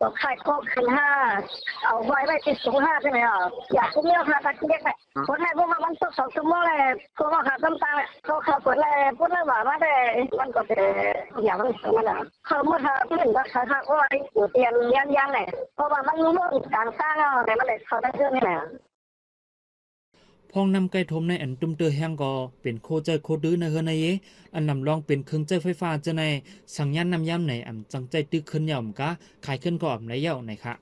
ກໍຄ້າຍໂຄກຂຶ້ນຫາ ເອົາຫ້ອຍໄວ້ທີ່ສູງຫາ ຈັ່ງໃດ ຢາກຄຸມແນວ ຫາຕັກກິນເດັກ ຝົນໃຫ້ພວກເຮົາມັນຕົກສອງຊົ່ວໂມງແລ້ວ ພວກເຮົາຫາກຳຕາງ ເຂົາເຂົ້າຝົນແລ້ວ ຝົນລະຫວາມາແລ້ວ ມັນກໍເປັນຢ່າງມັນ ມັນ ເຂົ້າໝົດຫາ ເພິ່ນກໍຂາຍຜັກ ໂອ້ຍ ເຕຣຍມຢ້ານໆ ເພາະວ່າມັນລົງກາງທາງເຮົາ ແລ້ວມັນໄດ້ເຂົ້າທາງເທິງນີ້ແຫຼະ.” ພ ຫ້ອງນ້ຳໃກ້ຖົມໃນອັນຕຸ້ມເຕີແຮງກໍເປັນໂຄໃຈໂຄຕື້ໃນເຮືອນໃນເຢ ອັນລຳລອງເປັນເຄື່ອງໃຊ້ໄຟຟ້າເຈົ້າໃນ ສັງຍານນ້ຳຍາມໃນອຳຈັ່ງໃຊ້ຕື່ຄືນຍາວອຳກາ ຂາຍຂຶ້ນກໍອຳໄລຍາວໃນຄະ.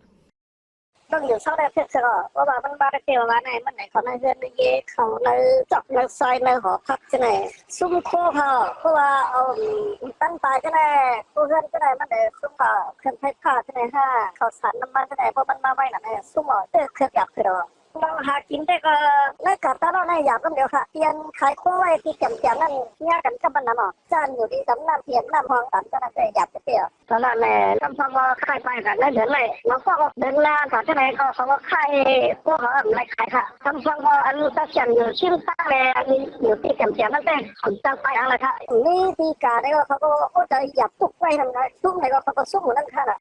ຕ້ອງຢູ່ເຊົາໄດ້ເທື່ອເທື່ອ ເພາະວ່າມັນມາແຕ່ເວລາໃນມັນໃນເຂົ້າໃນເຮືອນໃນເຢ ເຂົ້າໃນຈອກໃນຊອຍໃນຫໍພັກຈັ່ງໃດ ຊຸມໂຄເຂົາ ເພາະວ່າເອົາຕັ້ງປາຍຈັ່ງໃດ ຜູ້ເຮືອນຈັ່ງໃດ ມັນໄດ້ຊຸມເຂົາເຄື່ອງໄຟຟ້າຈັ່ງໃດ ຫາເຂົ້າສານນ້ຳມັນຈັ່ງໃດ ເພາະມັນມາໄວນະ ຊຸມເອົາເທື່ອເຄື່ອງຢາກຄືດອກ. ເຮົາຫາກິນແຕ່ກໍໃນການຕະຫຼອດໃນຢາກນຳດຽວຄ່ະ ປ່ຽນຂາຍໂຄໄວ້ທີ່ແຄມໆນັ້ນ ຍາກັນກັບມັນນຳເນາະ ຈານຢູ່ດີດຳນ້ຳພຽນນ້ຳຫ້ອງຕາມຕະຫຼອດໃນຢາກເທື່ອ. ຕະຫຼອດໃນກຳພັງວ່າຂາຍໄປກໍໄດ້ເດືອນໄວ້ ບາງພວກກໍເດືອນລະເທົ່າໃດກໍເຂົາກໍຂາຍ ພວກເຂົາກໍໄດ້ຂາຍຄ່ະ ກຳພັງວ່າອັນຕາສຽງຢູ່ຊິງຕາແລ ອັນຢູ່ທີ່ແຄມໆນັ້ນແຕ່ຄົນຈັ່ງໄປເອົາລະຄ່ະ ມີຕີກາໄດ້ກໍເຂົາກໍອົດໃຈຢາກຕຸກໄວ້ນຳ ຊຸມໃດກໍເຂົາກໍຊຸມຢູ່ນັ້ນຄ່ະລະ.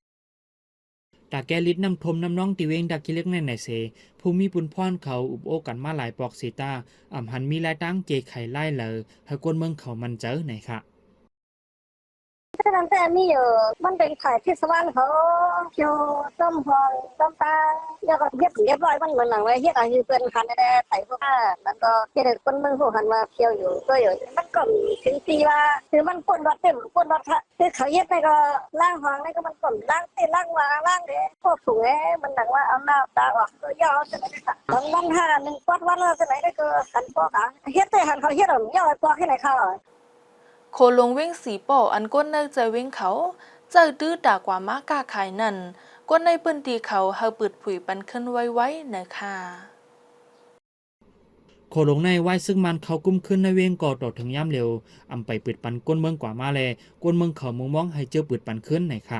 ຕາແກ້ລິດນ້ຳຖ້ວມນ້ຳນອງທີ່ເວງດາກຂີ້ເຫຼັກໃນໃນເສ ຜູ້ມີບຸນພອນເຂົາອຸບໂອ້ກັນມາຫຼາຍປອກເສຕາ ອຳຫັນມີລາຍຕາງເຈໄຂລາຍເລີ ໃຫ້ຄົນເມືອງເຂົາໝັ້ນໃຈໃນຄະ. ແຕ່ນັ້ນແຕ່ມີຢູ່ ມັນເປັນຝ່າຍເທດສະບານເຂົາ ເຈົ້າຕ້ອມຫ້ອງຕ້ອມຕາ ແລ້ວກໍເຮັດລຽບຮ້ອຍ ມັນເໝືອນໜັງວ່າເຮັດໃຫ້ເພື່ອນຫັນແດ່ໄປພວກຂ້າ ແລ້ວກໍເຮັດໃຫ້ຄົນເມືອງຮູ້ຫັນວ່າພຽວຢູ່ ຕົວຢູ່ ມັນກໍເຖິງທີ່ວ່າ ຄືມັນປົນວັດເຕັມ ປົນວັດ ຄືເຂົາເຮັດໃນກໍລ້າງຫ້ອງໃນກໍມັນກໍລ້າງເຕະລ້າງວາງລ້າງເດ້ ພວກຖົງເດ້ ມັນໜັງວ່າເອົາໜ້າຕາອອກ ຕົວຢ່ອງເອົາຈັ່ງໃດ ບາງວັນຫ້າໜຶ່ງປອດວັນວ່າຈັ່ງໃດກໍຄັນພວກເຂົາເຮັດແຕ່ຫັ້ນ ເຂົາເຮັດເອົາຢ່ອງໄປພວກເຮັດໃຫ້ເຂົາ. ໂຂຫຼວງເວງສີປໍ້ ອັນຄົນໃນໃຈເວງເຂົາໃຈຕື້ຕາກວ່າມາຄ້າຂາຍນັ້ນ ຄົນໃນພື້ນທີ່ເຂົາໃຫ້ປືດຜຸຍປັນຄືນໄວໆໃນຄ່ະ. ໂຂຫຼວງໃນວາຍຊຶກມານເຂົ້າກຸມຄືນໃນເວງກໍຕໍ່ເຖິງຍາມເລວ ອຳໄປປຶດປັນຄົນເມືອງກວ່າມາແລ ຄົນເມືອງເຂົາມຸງມອງໃຫ້ເຈີປຶດປັນຄືນໃນຄະ.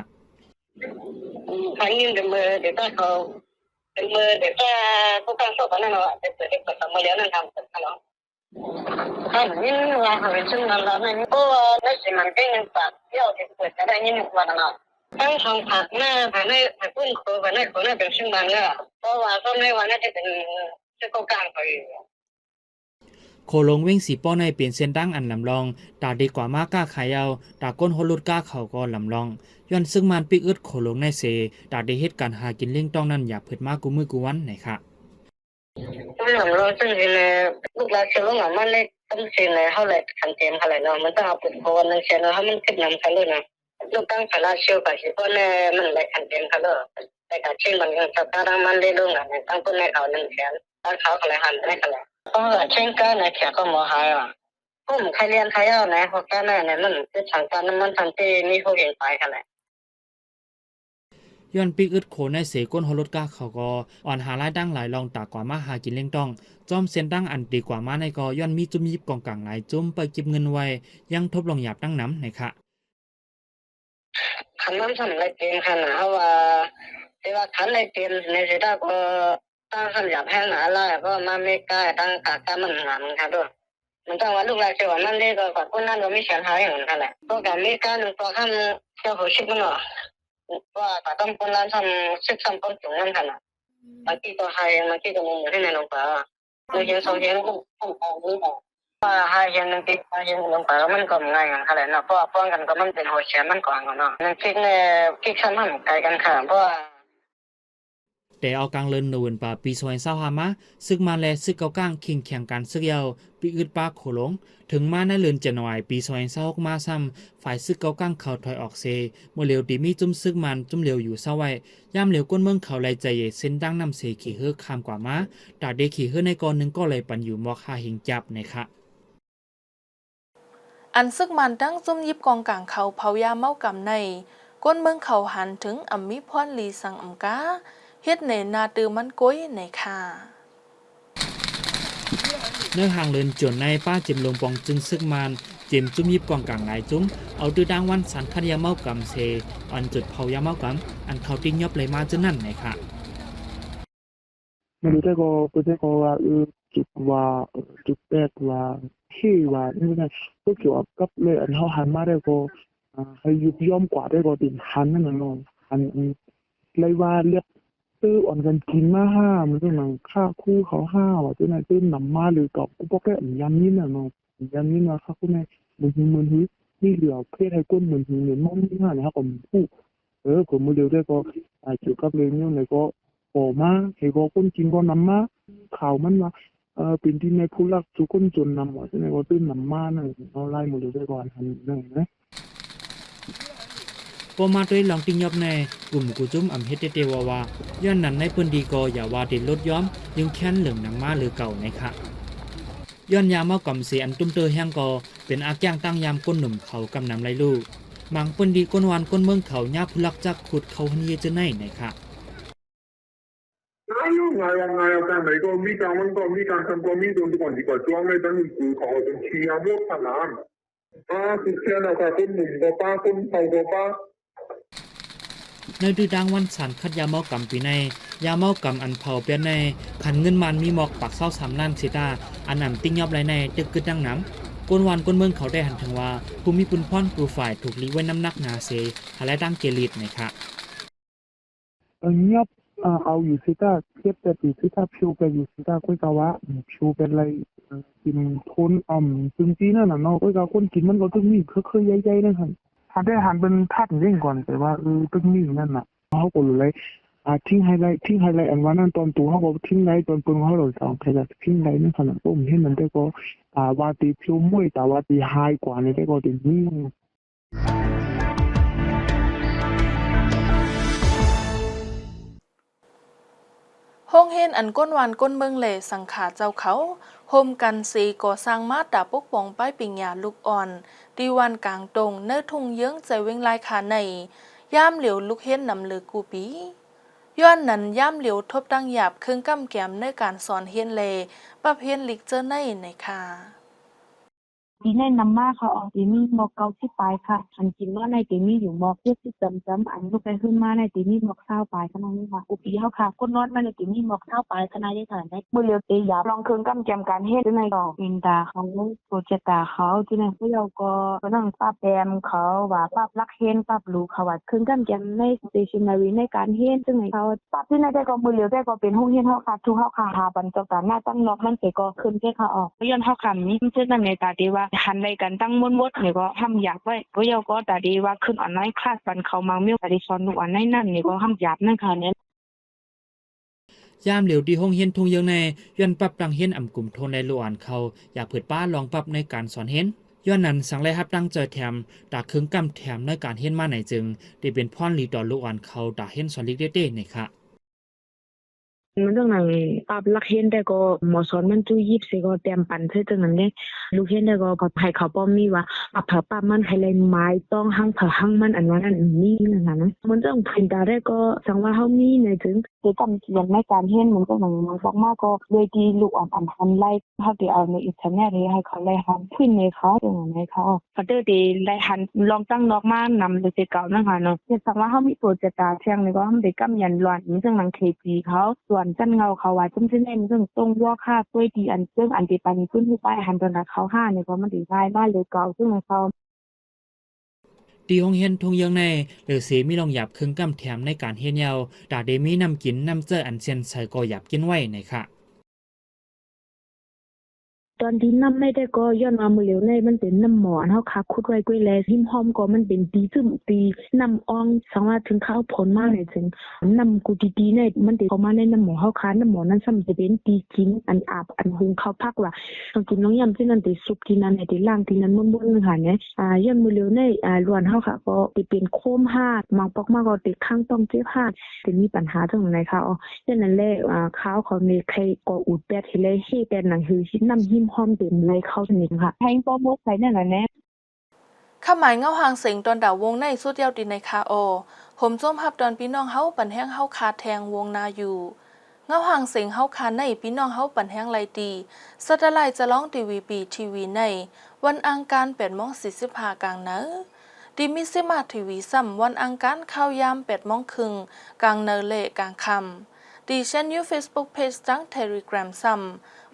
ໄດ້ຍິນແຕ່ເມື່ອເດຕາເຂົາ ເປັນເມື່ອເດຕາຜູ້ການສອບອັນນັ້ນເນາະ ໄດ້ເປີດເຮັດປະຈຳມື້ແລ້ວນັ້ນທຳເນາະ ໄດ້ຍິນວ່າເຂົາເປັນຊຶກມານລາວນັ້ນ ເພາະວ່າໃນຊິມັນເປັນປາກດຽວທີ່ເປີດ ກໍໄດ້ຍິນວ່ານັ້ນເນາະ ທັງສອງພາກໜ້າ ພາກໃນ ພາກປຸ້ນໂຄ ພາກໃນໂຄນັ້ນເປັນຊຶກມານເນາະ ເພາະວ່າສ່ວນໃຫຍ່ວ່າໜ້າຈະເປັນ ເຊິ່ງກໍກາງໄປ. ໂຂຫຼວງເວງສີປໍ້ໃນເປັນເສັ້ນທາງອັນລຳລອງ ຕາເດກວ່າມາຄ້າຂາຍເອົາ ຕາຄົນຮົດລົດກາເຂົາກໍລຳລອງ ຍ້ອນຊຶກມານປິກອຶດໂຂຫຼວງໃນເສ ຕາເດເຮັດການຫາກິນລ້ຽງຕ້ອງນັ້ນຢາກເພິດມາກູ່ມື້ກູ່ວັນໃນຄະ. ມັນລຳລອງຈັ່ງຊີ້ແຫຼະ ລູກຫຼານເຊວລົງອອກມາເລັກຕ້ອງຊີ້ແຫຼະ ເຮົາແຫຼະຂັນເຕັມຫັ້ນແຫຼະເນາະ ມັນຕ້ອງເອົາເປັນຄົນໜຶ່ງແຊນເນາະ ເຮົາມັນເຮັດນຳກັນໂລດນະ ລູກຕັ້ງສາລາເຊວກະຊິບໍ່ແນ່ ມັນແຫຼະຂັນເຕັມຫັ້ນໂລດ ແຕ່ກະເຊັງມັນສະຕາດຳມັນໄດ້ລົງ ແລະ ຕັ້ງຄົນໃຫ້ເຂົາໜຶ່ງແສນ ຕັ້ງເຂົາກໍແລະຫັນໄດ້ຫັ້ນແຫຼະ ເພາະວ່າເຊັງການໃນແຂກກໍບໍ່ຫາຍວ່າ ກຸ່ມໄຄລຽນໄຄເອົານະ ພວກການນັ້ນນະ ມັນຄືທາງການນຳມັນທັນທີ່ມີຜູ້ເຫັນໄປຫັ້ນແຫຼະ. ຍ້ອນປິກອຶດໂຂໃນເສ ຄົນຮົດລົດກາເຂົາກໍອອນຫາລາຍດ້າງຫຼາຍລ່ອງຕາກວ່າມາຫາກິນລ້ຽງຕ້ອງ ຈ້ອມເສັ້ນທາງອັນເດກວ່າມາໃນກໍຍ້ອນມີຈຸ້ມຢິບກອງກາງຫຼາຍຈຸ້ມໄປເກັບເງິນໄວ້ ຍັງທົບລອງຫຍາບຕັ້ງນຳໃນຄະ. ຄັນມັນສຳເລັດເອງຫັ້ນນະ ເຮົາວ່າ ທີ່ວ່າຄັນໄດ້ເຕັມໃນເສດາກໍ ຕັ້ງສຳຢາບແຮງນະ ລາວກໍມາເມກາ ຕັ້ງກາກາມັນງາມຄັກໂດ ມັນຕ້ອງວ່າລູກຫຼານເຈົ້າວ່າມັນເດ້ກໍ ກວ່າຄົນນັ້ນກໍມີແສນຫ້າເອງຫັ້ນແຫຼະ ພວກກາເມກາໜຶ່ງປອກຫ້າ ເຈົ້າຫົວສິບມັນເນາະ ວ່າກາຕ້ອງຄົນລາວຊ້ຳ ສິບຊ້ຳຄົນສູງນຳຫັ້ນນະ ບາງທີກໍຫ້າເອງ ບາງທີກໍໜຶ່ງເອງໃຫ້ແມ່ນລົງໄປ ໜຶ່ງເອງສອງເອງມັນຕ້ອງອອກນີ້ແຫຼະ ວ່າຫ້າເອງໜຶ່ງຕິດ ຫ້າເອງລົງໄປ ມັນກໍງ່າຍຫັ້ນແຫຼະເນາະ ເພາະວ່າປ້ອງກັນກໍມັນເປັນຫົວແສນມັນກໍອັນເນາະ ໜຶ່ງກິກແນ່ ກິກຊ້ຳມັນໄກກັນຂະ ເພາະວ່າ ແຕ່ອອກກາງເດືອນໂນເວັມເປີ ປີສອງພັນຊາວຫ້າມາ ຊຶກມານ ແລະ ຊຶກເກົາກາງ ເຄັ່ງແຂ່ງກັນຊຶກຍາວ ປິກອຶດປາໂຂຫຼງ. ເຖິງມາໃນເດືອນຈັນວາຣີ ປີສອງພັນຊາວຫົກມາຊ້ຳ ຝ່າຍຊຶກເກົາກາງເຂົາຖອຍອອກເສ. ເມື່ອຫຼຽວທີ່ມີຈຸ້ມຊຶກມານຈຸ້ມຫຼຽວຢູ່ເຊົາໄວ້. ຍາມຫຼຽວຄົນເມືອງເຂົາໄລ່ໃຈເຢ ເສັ້ນທາງນ້ຳເສຂີ່ເຮືອຂ້າມກວ່າມາ. ຕາເດຂີ່ເຮືອໃນກໍໜຶ່ງກໍໄລ່ປັນຢູ່ໝອກຫ້າເຮງຈັບໃນຄະ. ອັນຊຶກມານຕັ້ງຈຸ້ມຢິບກອງກາງເຂົາເຜົາຢາເມົາກຳໃນ ຄົນເມືອງເຂົາຫັນເຖິງອຳມີພອນລີສັງອຳກາ ເຮັດໃນໜ້າຕື່ມັນໂກຍໃນຄະ. ເນື້ອຫາງເລີນຈວນໃນປ້າເຈັມລົງປອງຈຶ່ງຊຶກມານ ເຈັມຈຸ້ມຢິບກອງກາງຫຼາຍຈຸ້ມ ເອົາຕື້ດາງວັນສານຂັດຢາເມົາກຳເສ ອັນຈຸດເຜົາຢາເມົາກຳ ອັນເຂົາຕິຫຍອບໄລ່ມາຈາກນັ້ນໃນຄະ. ມາດູແຕ່ກໍເພິ່ນແຕ່ກໍວ່າ ເອີ ຈຸດວ່າ ເອີ ຈຸດແປດວ່າ ເຂວ່າ ນີ້ນະ ກໍກ່ຽວກັບເລີຍ ອັນເຮົາຫັນມາແລ້ວກໍ ອ່າ ໃຫ້ຍຸບຍ້ອມກວ່າແຕ່ກໍເປັນຫັນນັ້ນນະເນາະ ອັນ ອັນ ໄລ່ວ່າລຽກ ເອີ ອອນກັນກິນມາຫາ ມັນຈັ່ງນັ້ນ ຂ້າຄູເຂົາຫາວ່າຈັ່ງນັ້ນ ເອີ ນຳມາຫຼືກໍ ກູບໍ່ແກ້ ອັນຍາມນີ້ນະເນາະ ຍາມນີ້ນະ ຂ້າຄູແມ່ ມື້ຮື ມື້ຮື ມີເຫຼືອເພດໃຫ້ຄົນມື້ຮື ມື້ມອງມີຫາ ເຮົາກໍບໍ່ຮູ້ ເອີ ກໍມື້ດຽວແຕ່ກໍ ອ່າ ກ່ຽວກັບເລື່ອງນີ້ແລ້ວກໍ ກໍມາ ໃຫ້ກໍຄົນກິນກໍນຳມາ ຂ່າວມັນວ່າ ເອີ ເປັນທີ່ແມ່ຜູ້ລັກສູ່ຄົນຈົນນຳ ວ່າຈັ່ງໃດກໍຕື່ມນຳມານັ້ນເນາະ ຫຼາຍມື້ແລ້ວ ແຕ່ກ່ອນຫັ້ນນະ. ພໍມາດ້ວຍລອງຕິງຍອບໃນ ກຸ່ມກູຈຸມອຳເຮັດເຕເຕວ່າວ່າ ຍ້ອນນັ້ນໃນພື້ນທີ່ກໍຢ່າວ່າແຕ່ລົດຍອມ ຍັງແຂນເລິງໜັງມາເຫຼືອເກົ່າໃນຂະ ຍ້ອນຢາເມົາກຳເສອັນຕຸ້ມເຕີແຮງກໍເປັນອາການຕັ້ງຍາມກົ້ນໜຸ່ມເຂົາກຳນຳໄລ່ລູກ ບາງພື້ນທີ່ຄົນບ້ານຄົນເມືອງເຂົາຍາມຜູ້ລັກຈັກຂຸດເຂົ້າເຮືອນເຢັນໃນຂະ. ນາຍກ ນາຍກ ນາຍກ ກາງໃດກໍມີ ກາງວັນກໍມີ ກາງຄ່ຳກໍມີ ຈົນກ່ອນຊິກວາດຊ່ວງໃນຕັ້ງຄືເຂົາເປັນຂີ້ຫາໝົດຂະໜາດ ອາ ສຸດແຂນເອົາກະຄົນໜຸ່ມກໍປະ ຄົນເຖົ້າກໍປະ. ໃນຕື້ຕ່າງວັນສານຂັດຢາເມົາກຳປີໃນ ຢາເມົາກຳອັນເຜົາແປ້ນໃນ ຂັນເງິນມານມີໝອກປາກຊາວສາມລ້ານເສຕາ ອັນອຳຕິງຍອບໄລ່ໃນ ຕຶກກຶດດັງນຳ ຄົນບ້ານຄົນເມືອງເຂົາໄດ້ຫັນເຖິງວ່າ ຜູ້ມີບຸນພອນກູ່ຝ່າຍ ຖືກລີກໄວ້ນ້ຳໜັກໜາເສ ຫາລາຍຕ່າງເກລີດໃນຂະ. ເອີ ຍອບ ເອົາຢູ່ເສຕາ ເກັບແຕ່ປີເສຕາ ຜິວແປດຢູ່ເສຕາ ຂ້ອຍກະວ່າ ຜິວແປດໄລ່ ເອີ ກິນທົນ ອຳ ເຊິ່ງປີນັ້ນນະເນາະ ຂ້ອຍກະຄົນກິນມັນກໍຕຶກມີເຄີຍໆໃຫຍ່ໆນັ້ນຫັ້ນ ຫາໄດ້ຫັນເພິ່ນທັດເດ້ກ່ອນ ແຕ່ວ່າ ເອີ ຕຶກມີນັ້ນນະ ເຮົາກໍເລີຍ ອາ ຖິ້ມໃຫ້ໄດ້ ຖິ້ມໃຫ້ໄດ້ ອັນວ່ານັ້ນ ຕອນໂຕເຮົາກໍຖິ້ມໄດ້ ຕອນເບິ່ງເຮົາກໍເອົາໃຫ້ໄດ້ ຖິ້ມໄດ້ນັ້ນຫັ້ນນະ ກໍເຫັນນັ້ນ ແຕ່ກໍ ຕາວ່າຕິຜິວໝວຍ ຕາວ່າຕິຫາຍກວ່ານີ້ ແຕ່ກໍຕິມີ. ໂຮງຮຽນອັນຄົນບ້ານຄົນເມືອງ ແລະ ສັງຂາເຈົ້າເຂົາ ໂຮມກັນເສກໍ່ສ້າງມາຕາປົກປ້ອງປາຍປິງຍາລູກອ່ອນ ທີ່ບ້ານກາງຕົງ ເນີທົ່ງເຢິງ ແຂວງວຽງລາຍຄາໃນ ຍາມຫຼຽວລຸກຮຽນນຳເລີກກູ່ປີ. ຍ້ອນນັ້ນ ຍາມຫຼຽວທົບທັງຢາບເຄື່ອງກຳແກມໃນການສອນຮຽນ ແລະ ປັບຮຽນລິກເຈີໃນ ໃນຂະ. ປີໃນນຳມາເຂົາອອກເຕມີໝອກເກົ້າສິບປາຍຂະ ອັນກິນມາໃນເຕມີຢູ່ໝອກເຈັດສິບຈຳໆ ອັນລຸກໄດ້ຂຶ້ນມາໃນເຕມີໝອກຊາວປາຍຂະໜາດນີ້ຂະ ກູ່ປີເຮົາຂະ ຄົນນອນມາໃນເຕມີໝອກຊາວປາຍຂະໜາດນີ້ຂະ ໃນມື້ຫຼຽວເຕຢາບລອງເຄື່ອງກຳແກມການຮຽນໃນດອກ ເປັນຕາເຂົາ ໂປຣເຈັກຕາເຂົາ ທີ່ນັ້ນເຂົາເຈົ້າກໍກຳລັງປັບແປມເຂົາວ່າ ປັບຫຼັກຮຽນ ປັບລູກເຂົາວ່າ ເຄື່ອງກຳແກມໃນສະເຕຊັນນາຣີໃນການຮຽນ ເຊິ່ງໃຫ້ເຂົາ ປັບທີ່ໃນແຕ່ກໍມື້ຫຼຽວແຕ່ກໍເປັນໂຮງຮຽນເຮົາຂະ ທຸກເຮົາຂະຫາບັນເຈົ້າການໜ້າຕັ້ງນອກມັນເສກໍຂຶ້ນແກ່ເຂົາອອກ ຍ້ອນເຮົາຂະມີເງິນເຈັດນຳໃນຕາທີ່ວ່າ ຫັນໄດ້ກັນຕັ້ງໝົດໆ ແລ້ວກໍຫ້າມຢາບໄວ້ ກໍຢາວກໍຕາທີ່ວ່າຂຶ້ນອອນລາຍຄລາສ ບັນເຂົາມາງມິວຕາທີ່ສອນລູກອອນລາຍນັ້ນ ແລ້ວກໍຫ້າມຢາບນັ້ນຂະແນນ. ຍາມຫຼຽວທີ່ໂຮງຮຽນທົ່ງເຢິງໃນ ຍ້ອນປັບຕັ້ງຮຽນອຳກຸມທົນ ແລະ ລູກອອນເຂົາຢາກເຜີດປ້າລອງປັບໃນການສອນຮຽນ ຍ້ອນນັ້ນ ສັງໄດ້ຮັບຕັ້ງຈອຍແຖມ ຕາເຄື່ອງກຳແຖມໃນການຮຽນມາໃນ ຈຶ່ງໄດ້ເປັນພອນດີຕໍ່ລູກອອນເຂົາ ຕາຮຽນສອນລິກເຕໆ ໃນຂະ. ມັນເລື່ອງນັ້ນ ປັບຫຼັກຮຽນແຕ່ກໍໝໍສອນມັນຈຸຍິບເສກໍແຕ້ມປັນໃສ່ເຖິງນັ້ນເດ້ ລູກຮຽນແຕ່ກໍໃຫ້ເຂົາປ້ອມມີວ່າ ປັບເຜື່ອປັບມັນໃຫ້ໄດ້ໝາຍຕ້ອງ ຮັງເຜື່ອຮັງມັນ ອັນວ່ານັ້ນມີນັ້ນນະ ມັນເລື່ອງພື້ນຖານແຕ່ກໍສັງວ່າເຮົາມີໃນເຖິງ ຄືການຂຽນໃນການຮຽນ ມັນກໍຫຍັງມັນອອກມາກໍໂດຍທີ່ລູກອອນອັນທັນໄລ່ ເຮົາໄດ້ເອົາໃນອິນເຕີເນັດໃຫ້ເຂົາໄດ້ຫັນພື້ນໃນເຂົາ ເຊິ່ງໃນເຂົາ ເຂົາເຈົ້າໄດ້ໄດ້ຫັນລອງຕັ້ງນອກມານຳແຕ່ເກົ່ານັ້ນຫາເນາະ ເຊັ່ນວ່າເຮົາມີໂປຣເຈັກຕາແທ່ງນີ້ກໍເຮົາໄດ້ກຳຍັນລອນ ເຊິ່ງໜັງເຄຈີເຂົາ ສ່ວນຊັ້ນເຫງົ້າເຂົາວ່າ ເຊິ່ງຊິແມ່ນເຊິ່ງຕົງບົວຄາ ໂດຍທີ່ອັນເຊິ່ງອັນທີ່ປານນີ້ເພິ່ນຮູ້ໄປຫັນຕົນນະເຂົາຫານີ້ກໍມັນໄດ້ງ່າຍມາເລີຍເກົ່າ ເຊິ່ງເຂົາ ທີ່ໂຮງຮຽນທົ່ງເຢິງໃນ ເລີເສມີໂຮງຢາບເຄື່ອງກຳແຖມໃນການຮຽນເຍົາ ຕາເດມີນ້ຳກິນນ້ຳໃຈອັນແສນໃສກໍຢາບກິນໄວ້ໃນຂະ. ຕອນທີ່ນ້ຳໃນແຕ່ກໍຍ້ອນວ່າມື້ຫຼຽວໃນມັນເປັນນ້ຳໝໍ ອັນເຮົາຂາຂຸດໄວ້ກ້ວຍແລ ຮິມຮ່ອມກໍມັນເປັນຕີຊຶ້ມ ຕີນ້ຳອ່ອງ ສັງວ່າເຖິງຄາວຝົນມາໃນເຖິງ ນ້ຳກູຕີໆໃນມັນໄດ້ເຂົ້າມາໃນນ້ຳໝໍເຮົາຂາ ນ້ຳໝໍນັ້ນຊ້ຳຈະເປັນຕີກິນ ອັນອາບ ອັນຫຸງເຂົ້າຜັກວ່າ ຕ້ອງກິນຕ້ອງຢຳທີ່ນັ້ນ ໄດ້ຊຸບທີ່ນັ້ນ ໄດ້ລ້າງທີ່ນັ້ນ ວົນໆຢູ່ຫັ້ນແຫຼະ ອາ ຍ້ອນມື້ຫຼຽວໃນ ອາ ລ້ວນເຮົາຂະ ກໍໄດ້ເປັນໂຄມຮາກ ບາງປອກມາກໍໄດ້ຄັງຕ້ອງເຈັບຮາກ ໄດ້ມີບັນຫາເຖິງໃນຂະ ເພາະນັ້ນແຫຼະ ອາ ຂ່າວເຂົານີ້ໃຜກໍອຸດແປດ ເຮັດແລເຮແປດ ໜັງສືຊິນຳຮິມຮ່ອມເຕັມໄລເຂົ້ານີ້ຂະ ໃຫ້ໂປຣໂມດໃສ່ນັ້ນແຫຼະ. ຄຳໝາຍເງົາຮ່າງເສັງຕອນດາວວົງໃນສຸດຍາວຕີໃນຄາອໍ ໂຮມຊົມຮັບຕອນພີ່ນ້ອງເຮົາປັນແຮງເຮົາຄາແທງວົງນາຢູ່ ເງົາຮ່າງເສັງເຮົາຄາໃນພີ່ນ້ອງເຮົາປັນແຮງໄລຕີ Satellite ຈະລອງ DVB TV ໃນວັນອັງຄານ ແປດໂມງສີ່ສິບຫ້າກາງໃນ Dimissima TV ຊ້ຳວັນອັງຄານຂ່າວຍາມ ແປດໂມງເຄິ່ງກາງໃນ ແລະ ກາງຄ່ຳ Di Shan News Facebook Page ທັງ Telegram ຊ້ຳ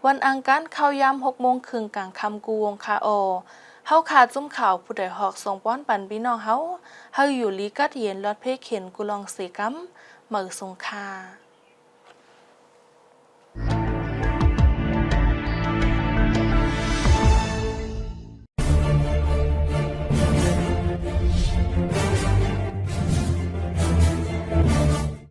ວັນອັງຄານຂ່າວຍາມ ຫົກໂມງເຄິ່ງກາງຄ່ຳ ກູ່ວົງຄາອໍ ເຮົາຄາຈຸ້ມຂ່າວຜູ້ໃດຮອກ ສົ່ງປ່ອນປັນພີ່ນ້ອງເຮົາ ໃຫ້ຢູ່ດີກັດເຢັນ ລອດເພເຂັນ ກູ່ລ່ອງເສກຳ ມາສົ່ງຄ່າ.